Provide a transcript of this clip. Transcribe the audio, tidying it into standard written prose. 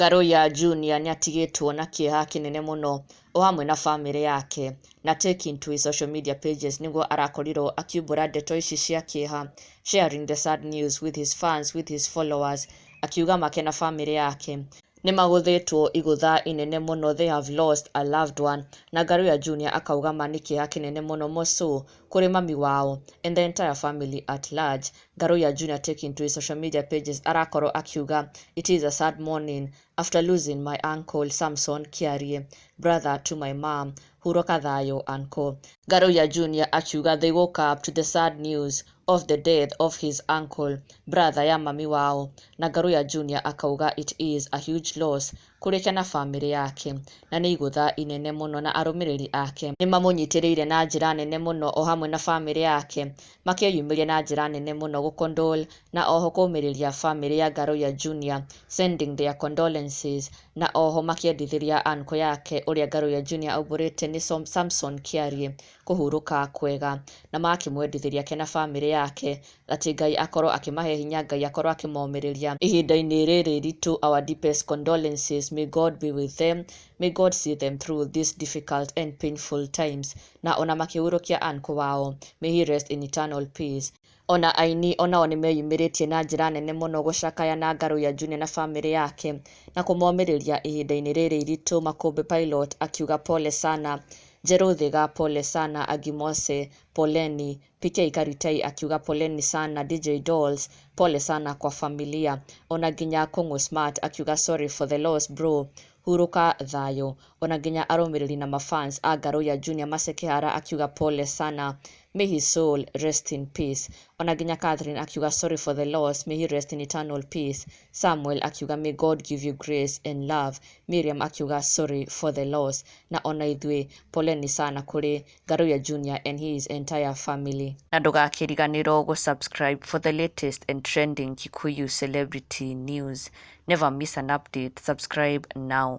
Ngaruiya Junior nĩatigĩtwo na kĩeha kĩnene mũno o hamwe na bamĩrĩ yake, na taking to his social media pages nĩguo arakorirwo akiumbũra ndeto ici cia kĩeha, sharing the sad news with his fans, with his followers, akiuga make na bamĩrĩ yake nĩmagũthĩtwo igũtha inene mũno, they have lost a loved one. Na Ngaruiya Junior akauga ma nĩ kĩeha kĩnene mũno moso kũrĩ mami wao and the entire family at large. Ngaruiya Junior taking to his social media pages arakorwo akiuga, "It is a sad morning after losing my uncle Samson Kiarie, brother to my mom. Hurũka thayũ, uncle." Ngaruiya Junior akiuga they woke up to the sad news of the death of his uncle, brother ya mami wao. Na Ngaruiya Junior akauga it is a huge loss kũrĩ ke na bamĩrĩ yake, na nĩ igũtha inene mũno, na arũmĩrĩri ake nĩmamũnyitĩrĩire na njĩra nene mũno o hamwe na bamĩrĩ yake, makĩyumĩria na njĩra nene mũno gũcondole na oho kũmĩrĩria bamĩrĩ ya Ngaruiya Junior, sending their condolences, na oho makĩendithĩria uncle yake ũrĩa Ngaruiya Junior aumbũrĩte nĩ Samson Kiarie kũhurũka kwega, na makĩmwendithĩria ke na bamĩrĩ yake atĩ Ngai akorwo akĩmahe hinya, Ngai akorwo akĩmomĩrĩria ihinda-inĩ rĩrĩ ritũ. Our deepest condolences. May God be with them, may God see them through these difficult and painful times. Na ona makĩhurũkia uncle wao, may he rest in eternal peace. Ona aini onao nĩmeyumĩrĩtie na njĩra nene mũno gũcakaya na Ngaruiya Junior na bamĩrĩ yake na kũmomĩrĩria ihinda-inĩ rĩrĩ iritũ. Makũmbĩ Pilot akiuga, "Pole sana." Njerũ Thiga, "Pole sana." Agimose, "Poleni." PK Karitai akiuga, "Poleni sana." DJ Dolls, "Pole sana kwa familia." Ona nginya Kũng'ũ Smart akiuga, "Sorry for the loss, bro, hurũka thayũ." Ona nginya arũmĩrĩri na mafans a Ngaruiya Junior, Masekehara akiuga, "Pole sana, may his soul rest in peace." Ona nginya Catherine akiuga, "Sorry for the loss, may he rest in eternal peace." Samuel akiuga, "May God give you grace and love." Miriam akiuga, "Sorry for the loss." Na ona ithuĩ poleni sana kũrĩ Ngaruiya Junior and his entire family. Na ndũgakĩriganĩrwo gũ-subscribe for the latest and trending Kikuyu celebrity news. Never miss an update. Subscribe now.